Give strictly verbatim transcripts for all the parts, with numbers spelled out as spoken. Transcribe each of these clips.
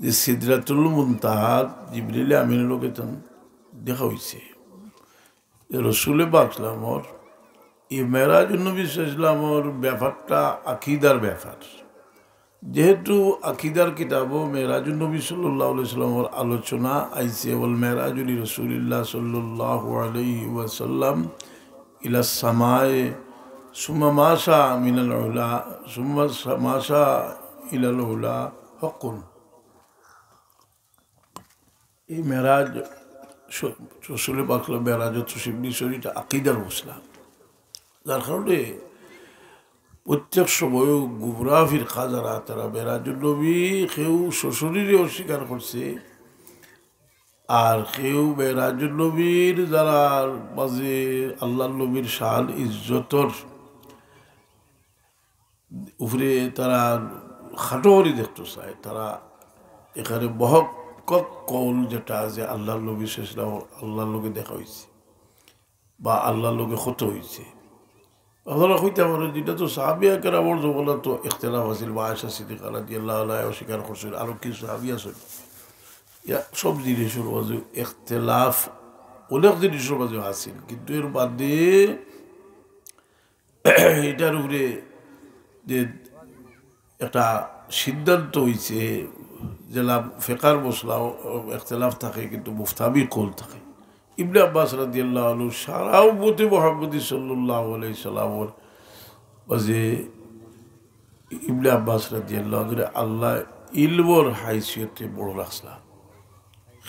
যে সিদরাতুল মুনতাহাত জিবরিল আমিনর লগে তান দেখা অইছে। যে রসুলে পাক সাল্লামর এই মেরাজুন নবী সাল্লামর ব্যাপারটা আকিদার ব্যাপার। যেহেতু আকিদার কিতাবও মেরাজুন নবী সাল্লাল্লাহু আলাইহি সাল্লামর আলোচনা আইছে, "ওয়াল মেরাজু লি রাসূলিল্লাহ সাল্লাল্লাহু আলাইহি ওয়াসাল্লাম ইলা সামায়ে সুম্মা মাশা মিনাল উলা, সুম্মা সা-, মাশা ইলাল উলা হক্কুন।" এই মেরাজ স-, রসুলে পাক সাল্লাম মেরাজ তশরিফ নিছইন, এটা আকিদার মসলা, যার কারণে প্রত্যেক সময় গুমরা ফিরকা যারা, তারা মেরাজুন নবী কেউ সশরীরে অস্বীকার করছে, আর কেউ মেরাজুন নবীর যারা মাঝে আল্লাহর নবীর শান ইজ্জতর উপরে তারা খাটো করি দেখতে চায়, তারা এখানে মহক্কক কৌল যেটা আছে আল্লাহর নবী সাল্লাল্লাহু আলাইহি ওয়াসাল্লাম আল্লাহর লগে দেখা অইছে বা আল্লাহর লগে কথা অইছে। আপনারা কইতা পারেন, "এটা তো সাহাবিয়া কেরামর জমানাত তো ইখতিলাফ আছিল, বা আয়েশা সিদ্দিকা রাদিয়াল্লাহু আনহা অস্বীকার করছিল, আরো কিছু সাহাবী আছইন।" ইয়া, সব জিনিসর মাঝে ইখতিলাফ, অনেক জিনিসর মাঝে আছিল, কিন্তু এর বাদে এটার উপরে যে একটা সিদ্ধান্ত অইছে, যেলা ফেকার মসলা ইখতিলাফ থাকে, কিন্তু মুফতাবি কৌল থাকে। ইবনে আব্বাস রাদিয়াল্লাহু আনহু সারা উম্মতে মুহাম্মদী সাল্লাল্লাহু আলাইহি সাল্লামর মাঝে ইবনে আব্বাস রাদিয়াল্লাহু আনহুরে আল্লাহ ইলমর হাইসিয়তে বড় রাখছলা।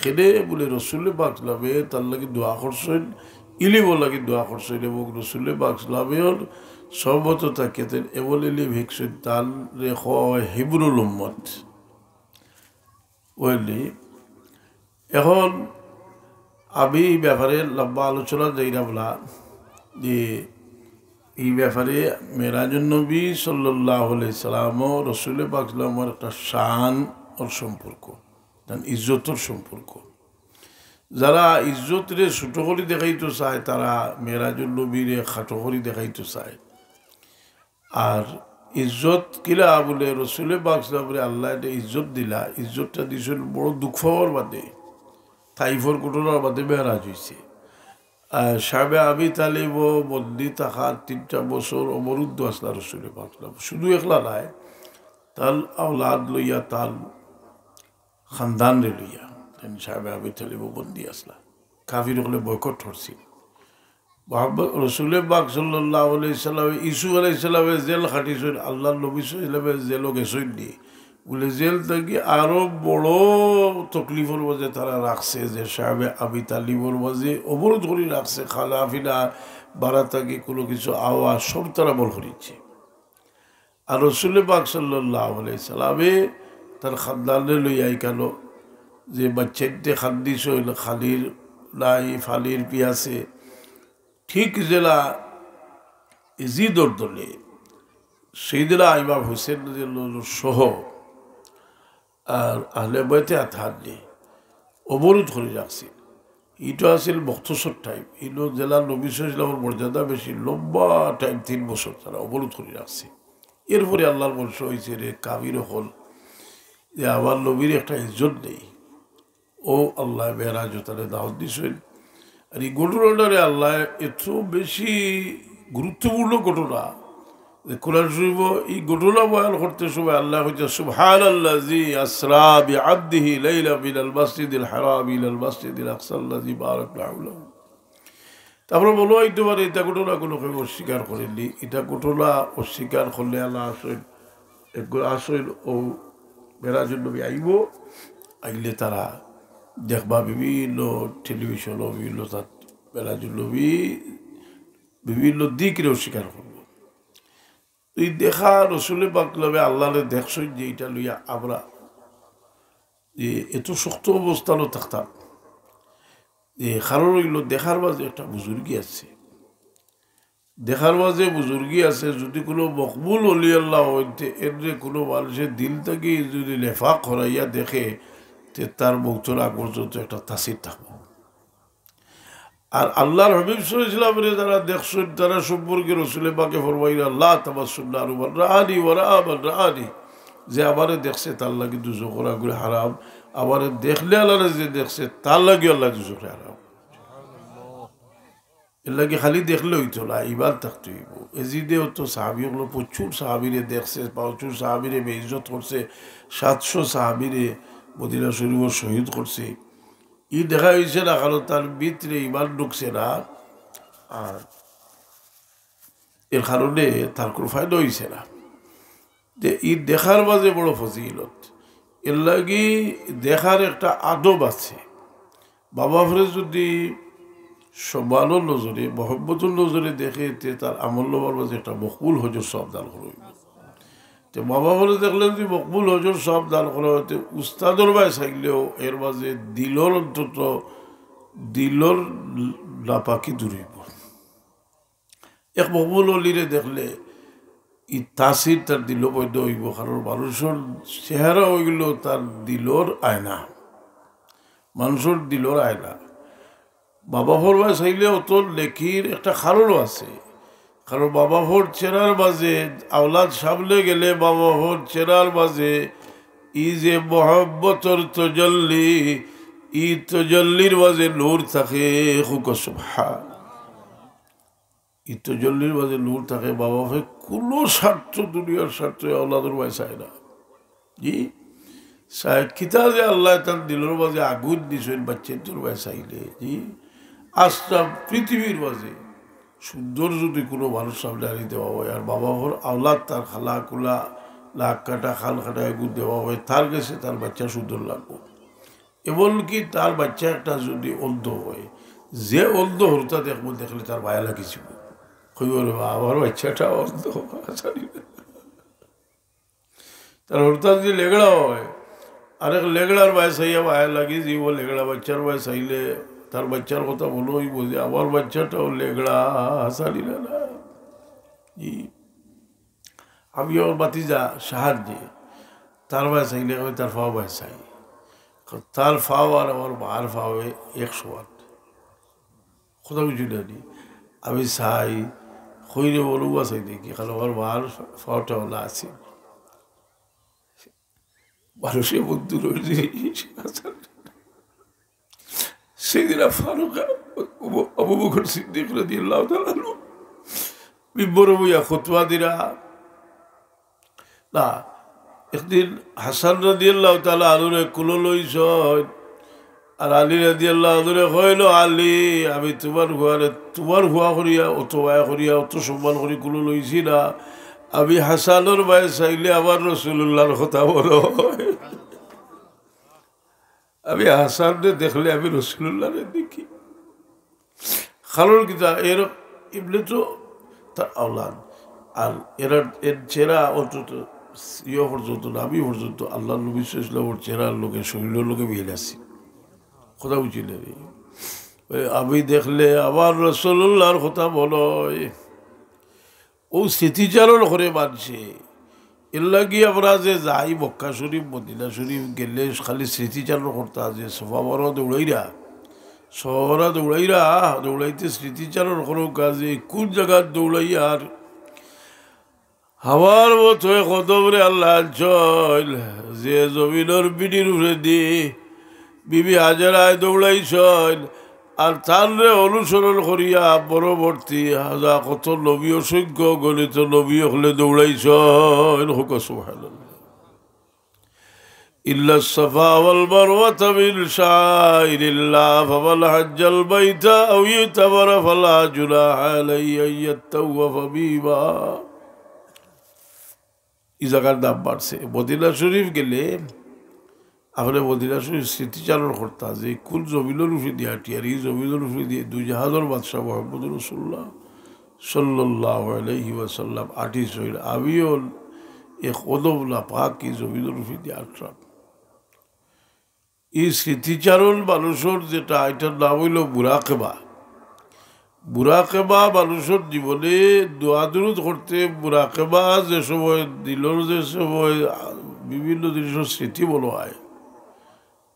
খেদে বলে রসুলে পাক সাল্লামে তার লাগি দোয়া করছইন, ইলিমর লাগি দোয়া করছইন, এবং রসুলে পাক সাল্লামে সর্বত তাকিয়াতেন এমন ইলিম হিকছইন, তার রেখা হয় হিবরুল উম্মত। বুঝলি? এখন আমি এই ব্যাপারে লম্বা আলোচনা যাই না বলা, যে এই ব্যাপারে মেরাজুন নবী সাল্লাল্লাহু আলাইহি সাল্লাম ও রসুলে পাক সাল্লামর একটা শান ওর সম্পর্ক, তার ইজ্জতর সম্পর্ক। যারা ইজ্জতরে ছোট করি দেখাইতো চায়, তারা মেরাজুন নবীরে খাটো করি দেখাইতো চায়। আর ইজ্জত কিলা বলে, রসুলে পাক সাল্লামরে আল্লাহ এটা ইজ্জত দিলা, ইজ্জতটা দিছইন বড় দুঃখ পাওয়ার বাদে, তাইফর ঘটনার বাদে মেরাজ অইছে। আর সাহেবে আবি তালিবও বন্দি থাকার তিনটা বছর অবরুদ্ধ আছলা রসুলে পাক সাল্লাম, শুধু একলা নায়, তার আওলাদ লইয়া, তার খানদানরে লইয়া, তাইন সাহেবে আবি তালিবও বন্দি আছলা, কাফির অকলে বয়কট করছিল। মোহাম্মদ রসুলে পাক সাল্লাল্লাহু আলাইহি সাল্লামে, ইউসুফ আলাইহিস সালামে জেল খাটিছইন, আল্লাহর নবী সাল্লাল্লাহু আলাইহি সাল্লামে জেলও গেছইন নি। বলে জেল থাকি আরো বড় তকলিফর মাঝে তারা রাখছে, যে সাহেবে আবি তালিবর মাঝে অবরোধ করি রাখছে, খানা পিনা, বারা থাকি কোনো কিছু আওয়া, সব তারা বন্ধ করিছে। আর রসুলে পাক সাল্লাল্লাহু আলাইহি সাল্লামে তার খানদানরে লইয়া ইকানো যে বাচ্চাইন্তে খান্দিছইন, খানির নাই, পানির পিয়াসে, ঠিক যেলা ইজিদর দলে সাইয়েদনা ইমাম হুসেন রাদিয়াল্লাহু আনহু সহ আর আহলে বায়তে আতহাররে অবরোধ করি রাখছিল। ইটা আছিল মুখতসর টাইম। ইনো যেলা নবী সাল্লাল্লাহু আলাইহি ওয়াসাল্লামর মর্যাদা বেশি, লম্বা টাইম, তিন বছর তারা অবরোধ করি রাখছে। এরপরে আল্লাহর বংশ অইছে রে কাফির অকল, যে আমার নবীর একটা ইজ্জত নেই। ও আল্লাহ মেরাজ তারে দাওয়াত দিছইন। আর এই ঘটনাটারে আল্লাহ এত বেশি গুরুত্বপূর্ণ ঘটনা, যে কোরআন শরীফ এই ঘটনা বয়ান করতে সময় আল্লাহ কইছে, "সুবহানাল্লাযী আসরা বিআবদিহি লাইলা মিনাল মাসজিদিল হারাম ইলাল মাসজিদিল আকসাল্লাযী বারাকনা হাওলাহু।" তারপরে বলা হইতে পারে, এটা ঘটনা কোনো কেউ অস্বীকার করেনি। এটা ঘটনা অস্বীকার করলে আল্লাহ আসইন, একবার আসইন ও মেরাজুন নবী আইব, আইলে তারা দেখবা বিভিন্ন টেলিভিশন ও বিভিন্ন তাত মেরাজুন নবী বিভিন্ন দিকরে অস্বীকার করব। এই দেখা রসুলে পাক সাল্লাল্লাহু আলাইহি ওয়াসাল্লামে আল্লাহরে দেখছইন যে এটা লইয়া আমরা যে এত শক্ত অবস্থানও থাকতাম, যে কারণ অইলো দেখার মাঝে একটা বুজুর্গি আছে, দেখার মাঝে বুজুর্গি আছে। যদি কোনো মকবুল অলি আল্লাহ অইন তে এররে কোনো মানুষে দিল থাকি যদি নেফাক হরাইয়া দেখে, তে তার মৌতর আগ পর্যন্ত একটা তাসির থাকবো। আর আল্লাহর হাবিব সাল্লাল্লাহু আলাইহি ওয়াসাল্লামরে যারা দেখছইন, তারা সম্পর্কে রসুলে পাকে ফরমাইরা, "লা তামাসসুন নারু মান রাআনি ওয়া রাআ মান রাআনি।" যে আমারে দেখছে তার লাগি দুজখর আগুন হারাম, আমারে দেখলে আল্লাহরে যে দেখছে তার লাগি আল্লাহ দুজখে হারাম। এর লাগি খালি দেখলে অইতো না, ইমান থাকতে অইবো। এজিদে অত সাহাবি অকল, প্রচুর সাহাবিরে দেখছে, প্রচুর সাহাবিরে বেইজ্জত করছে, সাতশো সাহাবিরে মদিনা শরীফ শহীদ করছে। ই দেখা অইছে না, কারণ তার ভিতরে ইমান ঢুকছে না, আর এর কারণে তার কোনো ফায়দা অইছে না। যে ই দেখার মাঝে বড় ফজিলত, এর লাগি দেখার একটা আদব আছে। বাবা ফরে যদি সম্মানর নজরে, মহব্বতর নজরে দেখে, তে তার আমল নামার মাঝে একটা মকবুল হজর সওয়াব দান করা অইবো। তে বাবা ফরে দেখলে যদি মকবুল হজর সওয়াব দান করা অয়, তে উস্তাদর বায় চাইলেও এর মাঝে দিলর, অন্তত দিলর নাপাকি দূর অইবো। এক মকবুল অলিরে দেখলে ই তাসির তার দিলো পয়দা অইবো, কারণ মানুষর চেহারা অইলো তার দিলর আয়না, মানুষর দিলর আয়না। বাবা ফর বায় চাইলে অত নেকির একটা কারণও আছে, কারণ বাবা ফর চেহারার মাঝে আওলাদ সামনে গেলে বাবা ফর চেহারার মাঝে ই যে মহব্বতর তজল্লি, ই তজল্লির মাঝে নূর থাকে। খুব সুবহান। ই তজল্লির মাঝে নূর থাকে, বাবা ফরে কোনো স্বার্থ, দুনিয়ার স্বার্থ আওলাদর বায় চায় না। জি, চায় কিতা যে আল্লায় তার দিলর মাঝে আগুন দিছইন বাচ্চাইন্তর বায় চাইলে। জি, আস্তা পৃথিবীর মাঝে সুন্দর যদি কোনো মানুষ সামনে আনি দেওয়া অয়, আর বাবা ফর আওলাদ তার খালা কুলা, নাক কাটা, কান কাটা এগুন দেওয়া অয়, তার গেছে তার বাচ্চা সুন্দর লাগবো। এমনকি তার বাচ্চা একটা যদি অন্ধ অয়, যে অন্ধ হুরুতা দেখবো, দেখলে তার মায়া লাগিযিবো। কইবো, "রে বা, আমার বাচ্চাটা অন্ধ।" তার হুরুতা যদি লেংড়া অয়, আরেক লেংড়ার বায় চাইয়া মায়া লাগিযিবো, লেংড়া বাচ্চার বায় চাইলে তার বাচ্চার কথা মনো অইবো যে, "আমার বাচ্চাটাও লেংড়া, হাসানি না না।" জি। আমি আমার ভাতিজা শাহাদ যে, তার বায় চাইলে আমি তার ফাও বায় চাই। কারণ তার ফাও আর আমার মার ফাও এক সমান। কথা বুঝি না নি? আমি চাই, কইরে বলবো চাই দেখি, কারণ আমার মার ফাওটা ওলা আছে। মানুষের বন্ধু রয়েছে। সেইদিন ফারুক আবু, আবু বকর সিদ্দিক রাদিয়াল্লাহু তাআলা আনহু মিম্বরো বইয়া খুতবা দিরা। না, একদিন হাসান রাদিয়াল্লাহু তাআলা আনহুরে কুলো লইছইন, আর আলী রাদিয়াল্লাহু আনহুরে কইলো, "আলী, আমি তুমার ফুয়ারে, তুমার ফুয়া করিয়া, অত মায়া করিয়া, অত সম্মান করি কুলো লইছি না। আমি হাসানর বায় চাইলে আমার রাসূলুল্লাহর কথা মনো অয়।" আমি হাসানরে দেখলে আমি রাসূলুল্লাহরে দেখি। কারণ কিতা, এর এমনে তো তার আওলাদ। আর এরা, এর চেহারা অন্তত ইয়ে পর্যন্ত, নাভি পর্যন্ত আল্লাহর নবী সাল্লাল্লাহু আলাইহি ওয়াসাল্লামর চেহারার লগে, শরীরর লগে মিল আছে। কথা বুঝি না নি? ওই আমি দেখলে আমার রাসূলুল্লাহর কথা মনো অয়। ও স্মৃতিচারণ করে মানষে। এর লাগি আমরা যে যাই মক্কা শরীফ, মদিনা শরীফ গেলে খালি স্মৃতিচারণ করতা যে সফা মারওয়া দৌড়াইরা, সফা মারওয়া দৌড়াইরা, দৌড়াইতে স্মৃতিচারণ করো কাজে কোন জাগাত দৌড়াইয়ার। আমার মতো কদমরে আল্লায় আনছইন, যে জমিনর পিঠির উপরেদি বিবি হাজেরায় দৌড়াইছইন, আর তানরে অনুসরণ করিয়া পরবর্তী হাজার কত নবী, অসংখ্য গণিত নবী অকলে দৌড়াইছইন। কউক্কা সুবহানাল্লাহ। إن الصفا والمروة من شعائر الله فمن حج البيت أو اعتمر فلا جناح عليه أن يطوف بهما। ই জাগার দাম বাড়ছে। মদিনা শরীফ গেলে আপনে মদিনা শরীফ স্মৃতিচারণ করতা যে কোন জমিনর উপরেদি আটিয়ার, ই জমিনর উপরেদি দুই জাহানর বাদশা মোহাম্মদ রাসূলুল্লাহ সাল্লাল্লাহু আলাইহি ওয়াসাল্লাম আটিছইন, আমিও এক কদম নাপাক ই জমিনর উপরেদি আটরাম। ই স্মৃতিচারণ মানুষর যেটা, এটার নাম অইলো মুরাকেবা। মুরাকেবা মানুষর জীবনে দোয়া দুরুদ করতে, মুরাকেবা যে সময় দিলর যে সময় বিভিন্ন জিনিসর স্মৃতি মনো অয়,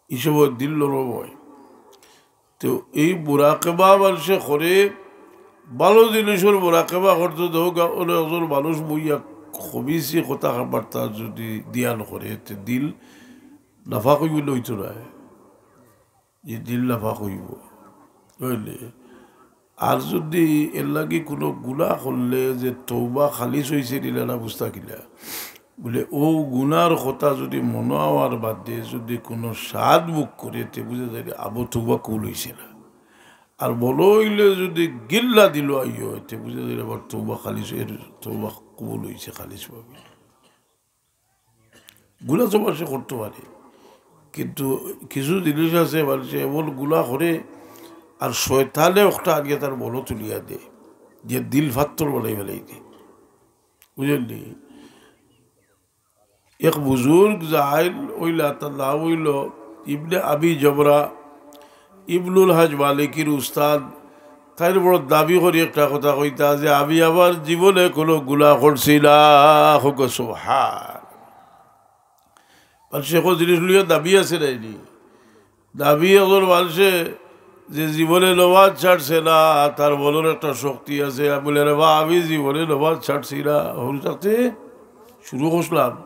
ই সময় দিল নরম অয়। তো এই মুরাকেবা মানষে করে, ভালো জিনিসর মুরাকেবা করতে দেও, অনেক একজন মানুষ বইয়া খবিসি কথাবার্তা যুদি দিয়ান করে, তে দিল নাপাক অইবো না, অইতো নায়? যে দিল নাপাক অইবো, বুঝলে? আর যুদি এর লাগি কুনু গুনা করলে যে তওবা খালিস অইছে নি না, বুঝতা কিলা? বুলে, অউ গুনার কথা যুদি মনো অওয়ার বাদে যুদি কুনু স্বাদ ভোগ করে, তে বুঝা যায় আবো তওবা কবুল অইছে না। আর মনো অইলে যুদি গিল্লা দিল আইও, তে বুঝা যায় আবার তওবা খালিস, এর তওবা কবুল অইছে খালিসভাবে। গুনা তো মানষে করতো পারে, কিন্তু কিছু জিনিস আছে মানষে এমন গুনা করে, আর শয়তানে একটা আনিয়া তার মনো তুলিয়া দেয়, যে দিল ফাত্তর বানাই ফেলাই দেয়, বুঝলেন নি? এক বুজুর্গ যে আইল অইলা, তার নাম অইলো ইবনে আবি জমরা, ইবনুল হাজ মালিকির উস্তাদ। তাইন বড় দাবি করি একটা কথা কইতা যে, "আমি আমার জীবনে কুনু গুনা করছি না।" কউক্কা সুবহান। মানষে একো জিনিস লইয়া দাবি আছে নায়নি? দাবি একজন মানষে যে জীবনে নমাজ ছাড়ছে না, তার মনর একটা শক্তি আছে। আমি বুলে, "রে বা, আমি জীবনে নমাজ ছাড়ছি না, হুরু থাকতে শুরু করছিলাম,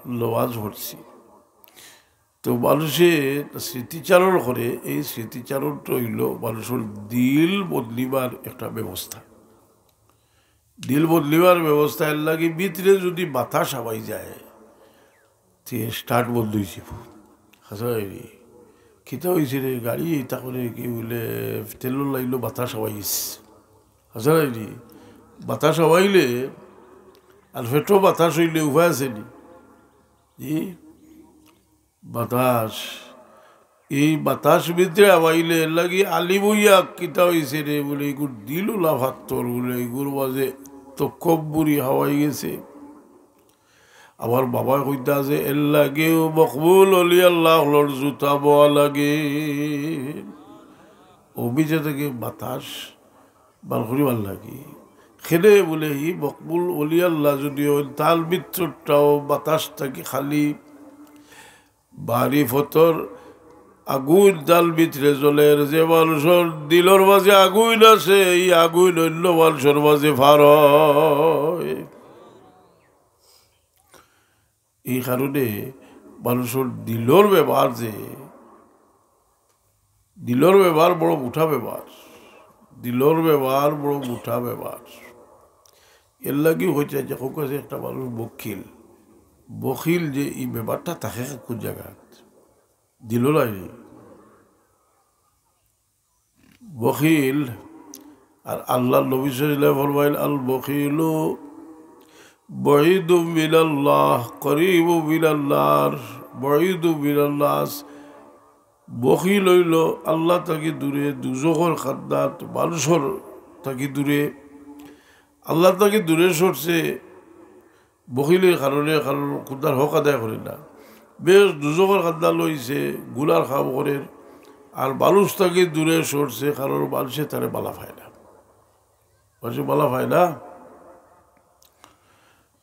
নমাজ পড়ছি।" তো মানষে স্মৃতিচারণ করে, এই স্মৃতিচারণটা অইলো মানষর দিল বদলিবার একটা ব্যবস্থা। দিল বদলিবার ব্যবস্থা এর লাগি ভিতরে যুদি বাতাস হামাই যায়, তে start বন্ধ অইযিবো। হাছা নায়নি? কিতা অইছে রে? গাড়ি ইতা করে কি বুলে তেলর লাইনো বাতাস হামাই গেছে। হাছা নায়নি? বাতাস হামাইলে আর পেটো বাতাস অইলে উপায় আছে নি? জি? বাতাস, এই বাতাস ভিতরে হামাইলে এর লাগি আলিম অইয়া কিতা অইছে রে? বুলে, "ইগুর দিল অলা ফাত্তর", বুলে, "ইগুর মাঝে তকব্বুরি হামাই গেছে।" আমার বাবায় কইতা যে, "এর লাগিউ মকবুল অলি আল্লাহ অকলর জুতা বওয়া লাগে।" অউ ভিতরে থাকি বাতাস বার করিবার লাগি। কেনে বুলে, ই মকবুল অলি আল্লাহ যুদি অইন, তার ভিতরটাও বাতাস থাকি খালি। মারিফতর আগুইন তার ভিতরে জ্বলের, যে মানষর দিলর মাঝে আগুইন আছে, ই আগুইন অইন্য মানষর মাঝে ফার অয়। ই কারণে মানষর দিলর বেমার যে, দিলর বেমার বড় মুটা বেমার, দিলর বেমার বড় মুটা বেমার। এর লাগিউ কইছে যে, কউক্কা যে একটা মানুষ বখিল, বখিল যে ই বেমারটা থাকে কুন জাগাত? দিলো নায়নি? বখিল। আর আল্লার নবী সাল্লাল্লাহু আলাইহি ওয়াসাল্লাম ফরমাইল, "আল বখিলু বাঈদুম মিনাল্লাহ, করিবুম মিনান নার, বাঈদুম মিনান নাস।" বখিল অইলো আল্লাহ থাকি দূরে, দুজখর কান্দাত, মানষর থাকি দূরে, আল্লাহ থাকি দূরে সরছে। বখিলর কারণে, কারণ কুন্তার হক আদায় করে না। বেশ দুজখর কান্দা লইছে, গুনার কাম করের, আর মানুষ থাকি দূরে সরছে, কারণ মানষে তারে বালা পায় না, মানষে বালা পায় না।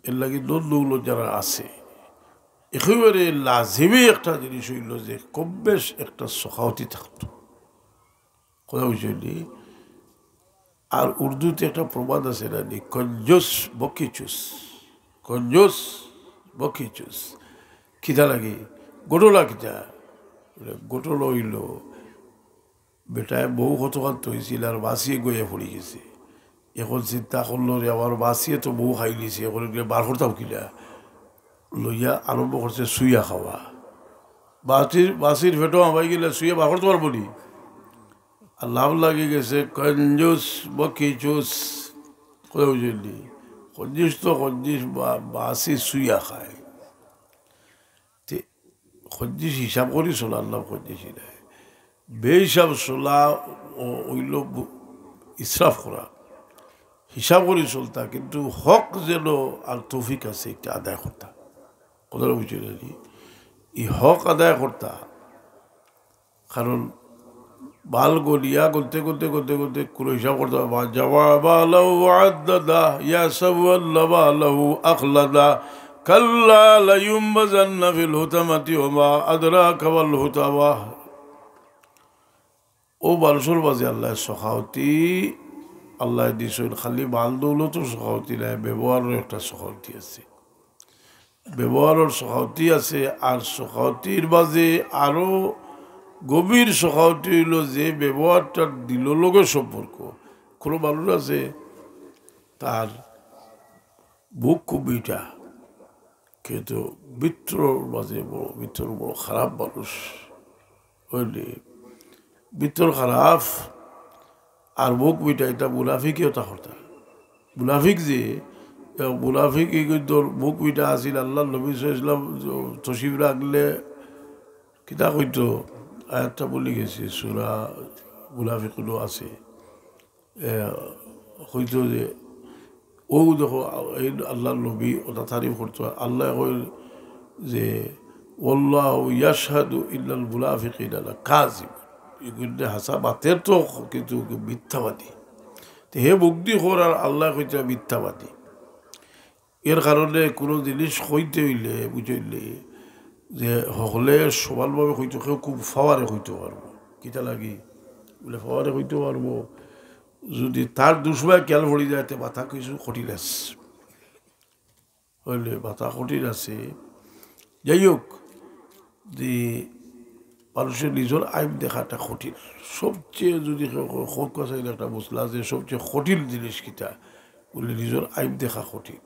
এর লাগি ধন দৌলত যারার আছে, একেবারে লাজিমি একটা জিনিস অইলো যে কম বেশ একটা সখাওতি থাকতো। কথা বুঝছইন নি? আর উর্দুতে একটা প্রবাদ আছে না নি, "কঞ্জুস বকিচুস, কঞ্জুস বকিচুস।" কিতা লাগে? ঘটনা কিতা? বলে, ঘটনা অইলো, বেটায় বউ কতখান থইছিল আর বাছিয়ে গইয়া পড়ি গেছে। এখন চিন্তা করলো, "রে, আমার বাছিয়ে তো বউ খাইলিছে, এখন এগুলো বার করতাম কিলা?" লইয়া আরম্ভ করছে চুইয়া খাওয়া। বাছির, বাছির পেটো হামাই গেলে চুইয়া বার করতে পারবো নি? আর নাম লাগি গেছে কঞ্জুস বকিচুস। কথা বুঝছইন নি? কঞ্জুস তো কঞ্জুস, বা-, বাছি চুইয়া খায়। তে কঞ্জুস হিসাব করি চলার নাম কঞ্জুসি নায়। বেহিসাব চলা অ-, অইলো বু-, ইসরাফ করা। হিসাব করি চলতা, কিন্তু হক যেন আর তৌফিক আছে, এটা আদায় করতা। কথাটা বুঝছইন নি? ই হক আদায় করতা। কারণ মাল গনিয়া গনতে গনতে গনতে গনতে কুনু হিসাব করতা পারবা না। জামা মালাহু ওয়া আদ্দাদা, ইয়াহসাবু আন্না মালাহু আখলাদা, কাল্লা লায়ুম্বাযান্না ফিল হুতামাতি ওয়া মা আদরাকা মাল হুতামা। অউ মানষর মাঝে আল্লায় সখাওতি, আল্লায় দিছইন, খালি মাল দৌলতর সখাওতি নায়, ব্যবহাররও একটা সখাওতি আছে। ব্যবহারর সখাওতি আছে, আর সখাওতির মাঝে আরো গভীর সখাওতি অইলো যে ব্যবহারটার দিলর লগে সম্পর্ক। কোনো মানুষ আছে, তার মুখ খুব মিঠা, কিন্তু ভিতরর মাঝে বড়, ভিতর বড় খারাপ মানুষ। বুঝলি? ভিতর খারাপ আর মুখ মিঠা, ইটা মুনাফিকে অতা করতা। মুনাফিক যে, এ মুনাফিক ইগুইনতর মুখ মিঠা আছিল, আল্লার নবী সাল্লাল্লাহু আলাইহি ওয়াসাল্লাম তশরিফ রাখলে কিতা কইতো, আয়াতটা ভুলি গেছি, সূরা মুনাফিকুনও আছে। এ, কইতো যে, "ও দেখো, এই আল্লার নবী অতা তারিফ করতো, আল্লায় কইন যে, 'ওয়াল্লাহু ইয়াশহাদু ইন্নাল মুনাফিকিনা লাকাযিবুন।'" ইগুইন হাছা মাতের তো, কিন্তু মিথ্যাবাদী। তে হে মুখদি কর আর আল্লায় কইতা মিথ্যাবাদী। এর কারণে কোনো জিনিস কইতে অইলে, বুঝতে অইলে, যে হকলে সমানভাবে কইতো, কেউ খুব পাওয়ারে কইতো পারবো। কিতা লাগি? বুলে পাওয়ারে কইতো পারবো। যদি তার দুশমন খেয়াল পড়ি যায়, তে মাথা কিছু কঠিন আছে। অইলে মাথা কঠিন আছে। যাই হোক, যে মানুষর নিজর আইব দেখাটা কঠিন। সবচেয়ে যদি কেউ ক-, ক-, কথা অইলো একটা মসলা যে সবচেয়ে কঠিন জিনিস কিতা? বুলে নিজর আইব দেখা কঠিন।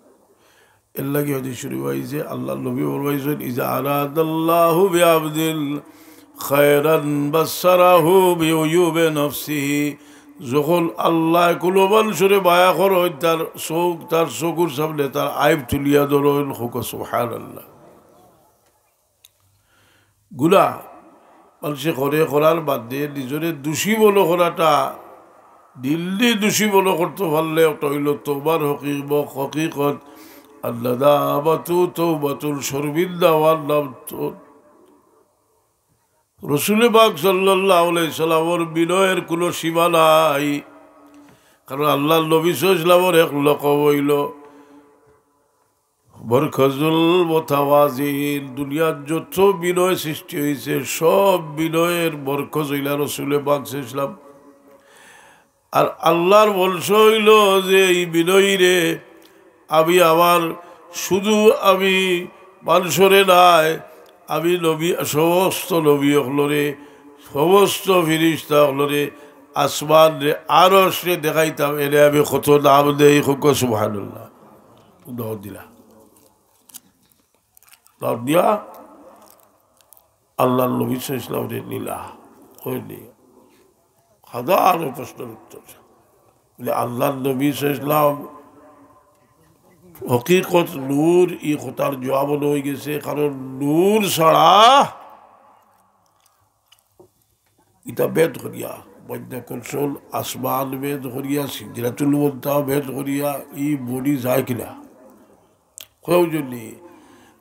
এর লাগি হাদিস শরিফো আইছে, আল্লার নবী ফরমাইছইন, "ইজা আরাদাল্লাহু বিআবদিন খায়রান বাসসারাহু বিউয়ুবি নাফসিহি।" যখন আল্লায় কোনো মানষরে মায়া করইন, তার চউখ, তার চকুর সামনে তার আইব তুলিয়া ধরইন, কউক্কা সুবহানাল্লাহ। গুনা মানষে করে, করার বাদে নিজরে দোষী মনো করাটা, দিলদি দোষী মনো করতো পারলে, অটা অইলো তওবার হকি-, হকিকত। আন-নাদামাতু তাওবাতুন, শরমিন্দা অওয়ার নাম তো। রসুলে পাক সাল্লাল্লাহু আলাইহি সাল্লামর বিনয়ের কোনো সীমা নাই, কারণ আল্লার নবী সাল্লাল্লাহু আলাইহি সাল্লামর এক লকব অইলো মরকাজুল মুতাওয়াজিন। দুনিয়ার যত বিনয় সৃষ্টি অইছে, সব বিনয়ের মরকজ অইলা রসুলে পাক সাল্লাল্লাহু আলাইহি সাল্লাম। আর আল্লার বংশ অইলো যে ই বিনয়ীরে আমি আমার, শুধু আমি মানষরে নায়, আমি নবী, সমস্ত নবী অকলরে, সমস্ত ফিরিস্তা অকলরে, আসমানরে, আরশরে দেখাইতাম, এরে আমি কত নাম দেই, কউক্কা সুবহানাল্লাহ। উদাহরণ দিলা। নাম দিয়া আল্লার নবী সাল্লাল্লাহু আলাইহি ওয়াসাল্লামরে নিলা। অইনি? হাজারো প্রশ্নর উত্তর। বুলে, আল্লার নবী সাল্লাল্লাহু আলাইহি ওয়াসাল্লাম হকিকত নূর, ই কথার জবাব অইগেছে, কারণ নূর ছাড়া ইটা ভেদ করিয়া, মাধ্যাকর্ষণ, আসমান ভেদ করিয়া, সিদরাতুল মুনতাহা ভেদ করিয়া, ই বডি যায় কিনা? কয়জনে?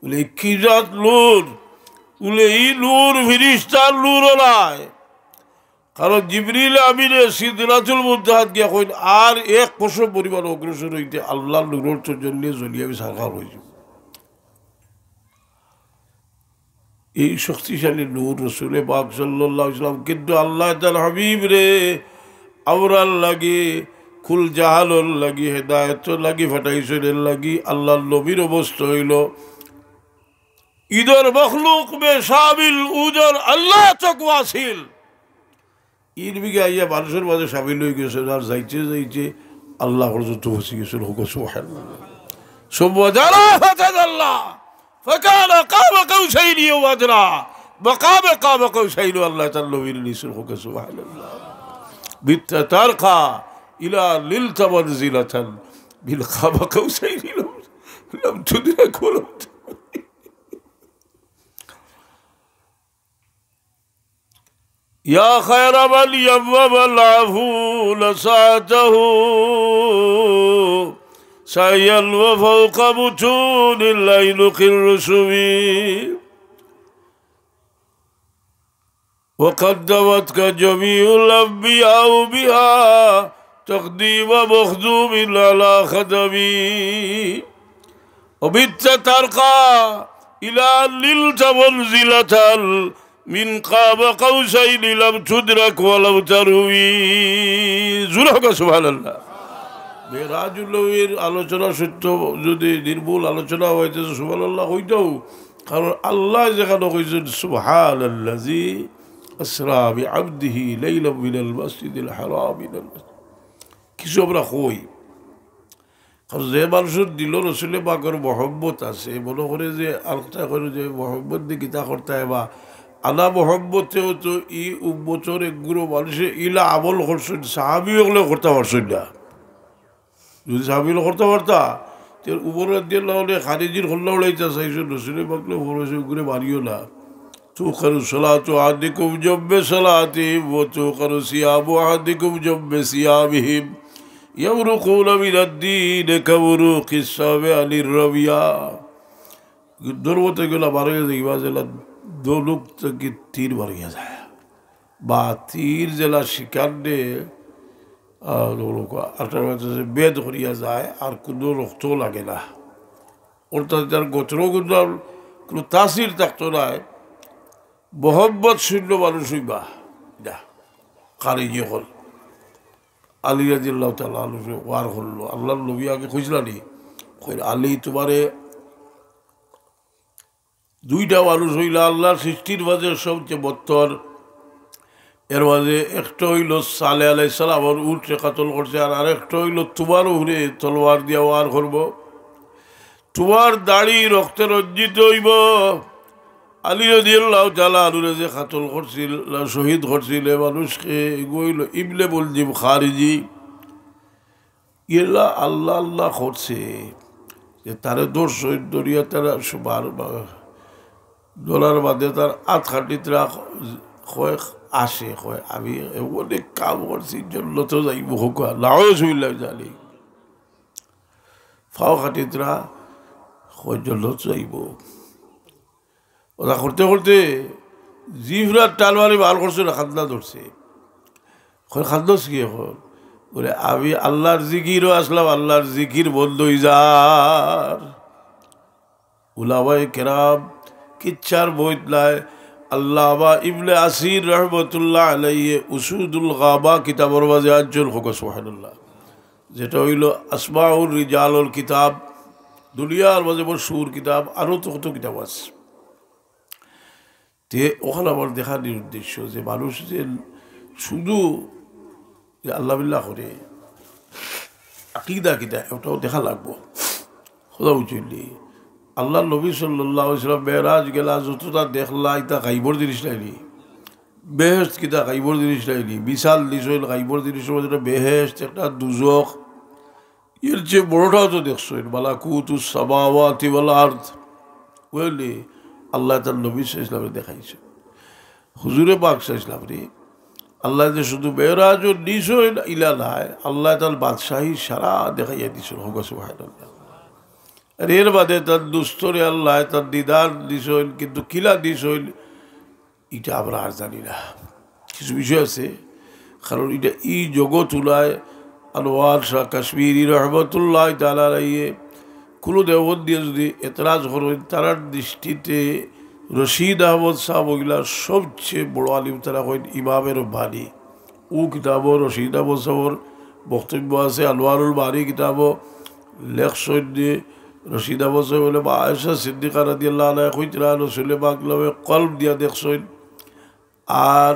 বুলে, কি জাত নূর? বুলে, ই নূর ফিরিস্তার নূরও নায়। কারণ জিবরিল আমিনে সিদরাতুল মুনতাহাত গিয়া কইন, আর এক কসম পরিমাণ অগ্রসর অইতে আল্লার নূরর তজল্লি জ্বলি আমি ছারখার অইযিমু। এই শক্তিশালী নূর রসুলে পাক সাল্লাল্লাহু আলাইহি ওয়াসাল্লাম, কিন্তু আল্লায় তান হাবিবরে আমরার লাগি, কুল জাহানর লাগি, হেদায়েতর লাগি পাঠাইছইন। এর লাগি আল্লার নবীর অবস্থা অইলো, ইদর মখলুক মে শামিল উদর আল্লাহ তক ওয়াসিল। ইর বিগে আইয়া মানষর মাঝে শামিল অইগেছইন, আর যাইতে যাইতে আল্লাহ পর্যন্ত পৌঁছি গেছইন। কউক্কা সুবহানাল্লাহ। সুম্মা দানা ফাতাদাল্লা, ফাকানা কাবা কাউসাইনি আও আদনা। মাকামে কাবা কাউসাইন আল্লায় তান নবীরে নিছইন। কউক্কা সুবহানাল্লাহ। বিত্তা তারকা ইলা নিলতা মানজিলাতান মিন কাবা কাউসাইনি লাম, লাম তুদরাক ওয়া লাম তুদরাক। يا خير من يمم العفو لسعته سعيا وفوق متون العينق الرسم. وقدمتك جميع الأنبياء بها تقديم مخدوم على خدم. وبت ترقى إلى أن نلت منزلة من قاب قوسين لم تدرك ولم تروي. জোরে কউক্কা সুবহানাল্লাহ। মেরাজুন নবীর আলোচনা সত্য যদি নির্মূল আলোচনা অইতে, সুবহানাল্লাহ কইতাম। কারণ আল্লায় যেখানো কইছইন, "সুবহানাল্লাযী আসরা বিআবদিহি লাইলাম মিনাল মাসজিদিল হারাম ইলাল মাসজিদ।" কিছু আমরা কই, কারণ যে মানুষর দিলো রসুলে পাকর মহব্বত আছে, মনো করে যে আলকতা করে যে মহব্বত দি কিতা করতা, এবা আনা মহব্বতেও তো ই উম্মতর একগুলো মানুষে ইলা আমল করছইন, সাহাবী অকলেও করতা পারছইন না। যদি সাহাবী অকলে করতা পারতা, তে উমর রাদিয়াল্লাহু আনহু খারিজির কল্লা উড়াইতা চাইছইন, রসুলে পাকলে ফরমাইছইন, "উগুরে মারিও না।" توقر صلاة أحدكم جنب صلاتهم وتوقر صيام أحدكم جنب صيامهم يمرقون من الدين كمروق السهم عن الرمية। যুদ্ধর মধ্যে গেলা মারা গেছে, ইবা যেলা ধনুক থাকি তীর মারা গেছে, বা তীর যেলা শিকার দে, আহ, ভেদ করিয়া যায়, আর কোনো রক্ত লাগে না। অর্থাৎ তার গোত্র কোনো, কোনো তাসির থাকতো না। মহব্বত শূন্য মানুষ অইবা। যা, খারিজি অকল। আলী রাদিয়াল্লাহু তাআলা আনহুরে ওয়ার করলো। আল্লাহর নবী আগে কইছলা নি? কইন, "আলী, তুমারে দুইটা মানুষ অইলা আল্লাহর সৃষ্টির মাঝে সবচেয়ে বত্তর। এর মাঝে একটা অইলো সালেহ আলাইহিস সালামর উটরে কতল করছে, আর আরেকটা অইলো তুমার উপরে তলোয়ার দিয়া ওয়ার করবো।" তুমার দাড়ি রক্তে রঞ্জিত অইবো। আলী রাদিয়াল্লাহু তাআলা আনহুরে যে কতল করছিল, শহীদ করছিল, এ মানুষকে এগু অইলো ইবনে মুলজিম খারিজি। ইলা আল্লাহ আল্লাহ করছে, যে তারে ধরছইন, ধরিয়া তারা সুবার বা-, ধরার বাদে তার আত খাটিতরা কয় আসে, কয়, "আমি এমন এক কাম করছি, জন্নতো যাইবো, হোক, নাউজুবিল্লাহ জালিক।" ফাও খাটিতরা কয় জন্নত যাইবো। ওটা করতে করতে জিফরার টালওয়ারি বার করছে না, খান্দা ধরছে। কয়, "খান্দস কি এখন?" বলে, "আমি আল্লাহর জিকিরও আসলাম, আল্লাহর জিকির বন্ধ অই যার।" উলামায়ে কেরাম কিচ্ছার বইত নাই। আল্লামা ইবনে আসির রহমতুল্লাহ আলাইহি উসুদুল গাবা কিতাবর মাঝে আনছইন, হোক সুবহানাল্লাহ, যেটা অইলো আসমাউর রিজালর কিতাব, দুনিয়ার মাঝে মশহুর কিতাব, আরো তো কত কিতাব আছে। তে ওখানে আমার দেখানির উদ্দেশ্য যে মানুষ যে শুধু যে আল্লাহ বিল্লাহ করে, আকিদা কিতা, ওটাও দেখা লাগবো। খোদা বুঝলি, আল্লাহর নবী সাল্লাল্লাহু আলাইহি ওয়াসাল্লাম মেরাজ গেলা, যতটা দেখলা, ইটা গাইবর জিনিস নায়নি। বেহেশত কিতা গাইবর জিনিস নায়নি। মিসাল দিছইন গাইবর জিনিসর মধ্যে একটা বেহেশত, একটা দুজখ। এর চেয়ে বড়টাও তো দেখছইন, মালাকুতুস সামাওয়াতি ওয়াল আরদ। বুঝলি, আল্লাহ তার নবী সাল্লাল্লাহু আলাইহি ওয়াসাল্লামে দেখাইছে। হুজুরে পাক সাল্লাল্লাহু আলাইহি ওয়াসাল্লামরে আল্লাহ যে শুধু মেরাজও নিছইন ইলা নায়, আল্লাহ তার বাদশাহী সারা দেখাইয়া দিছইন। হোক সুবহানাল্লাহ। আর এর বাদে তার দুস্তরে আল্লাহ তার দিদার দিছইন, কিন্তু কিলা দিছইন ইটা আমরা আর জানি না। কিছু বিষয় আছে, কারণ ইটা ই জগৎ উলায় আনোয়ার শাহ কাশ্মীরি রহমতুল্লাহ তাআলা আলাইহি কুনু দেওবন্দিয়ে যদি এতরাজ করইন, তারার দৃষ্টিতে রশিদ আহমদ সাহেব অইলা সবচেয়ে বড় আলিম, তারা কইন ইমামে রব্বানি। ও কিতাবো রশিদ আহমদ সাহেবর বক্তব্য আছে, আনোয়ারুল বারী কিতাবো লেখছইন যে রশিদ আহমদ সাহেব বলে, মা আয়েশা সিদ্দিকা রাদিয়াল্লাহু আনহা কইতরা রসুলে পাক লবে কলব দিয়া দেখছইন। আর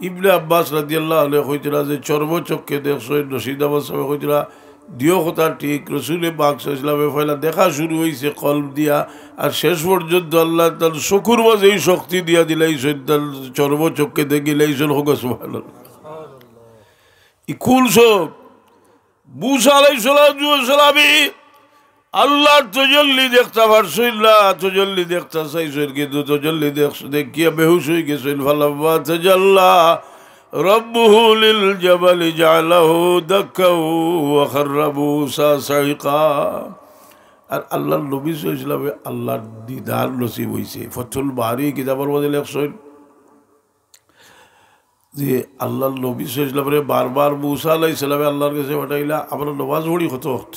ইবনে আব্বাস রাদিয়াল্লাহু আনহু কইতরা যে চর্মচক্ষে দেখছইন, রশিদ আহমদ সাহেব কইতরা দিও কথা ঠিক, রসুলে পাক সাল্লাল্লাহু আলাইহি ওয়াসাল্লামে পয়লা দেখা শুরু অইছে কলব দিয়া, আর শেষ পর্যন্ত আল্লাহ তার চকুর মাঝে এই শক্তি দিয়া দিলাইছইন, তার চর্মচক্ষে দেখিলাইছইন। হোক সুবহানাল্লাহ। ই কুল সব মুসা আলাইহিস সালাতু ওয়াস সালামে আল্লাহর তজল্লি দেখতা পারছইন না, তজল্লি দেখতা চাইছইন, কিন্তু তজল্লি দেখ-, দেখিয়া বেহুশ অই গেছইন। ফালাম্মা তাজাল্লা রাব্বুহু লিল জাবালি জাআলাহু দাক্কাও ওয়া খাররা মুসা সাইকা। আর আল্লাহর নবী সাল্লাল্লাহু আলাইহি ওয়াসাল্লামে আল্লাহর দিদার নসিব অইছে। ফতহুল বারী কিতাবর মাঝে লেখছইন, যে আল্লাহর নবী সাল্লাল্লাহু আলাইহি ওয়াসাল্লামরে বারবার মুসা আলাইহিস সালামে আল্লাহর কাছে পাঠাইলা, আমরা নমাজ পড়ি কত ওয়াক্ত?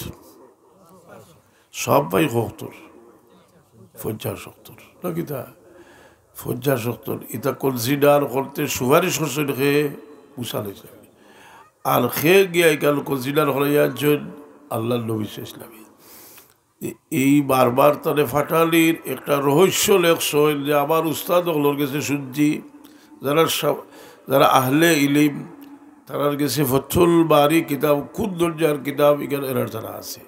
সব ভাই কত ওয়াক্তর? পঞ্চাশ ওয়াক্তর। না কিতা? পঞ্চাশ ওয়াক্তর। ইটা consider করতে সুপারিশ করছইন কে? মুসা আলাইহিস সালামে। আর কে গিয়া ইখান consider করাইয়া আনছইন? আল্লাহর নবী সাল্লাল্লাহু আলাইহি ওয়াসাল্লামে। এ-, এই বারবার তারে ফাটানির একটা রহস্য লেখছইন যে আমার উস্তাদ অকলর গেছে শুনছি, যারা সব, যারা আহলে ইলিম, তারার গেছে ফতহুল বারী কিতাব, কোন দরজার কিতাব, ইখান এরার তারা আছে।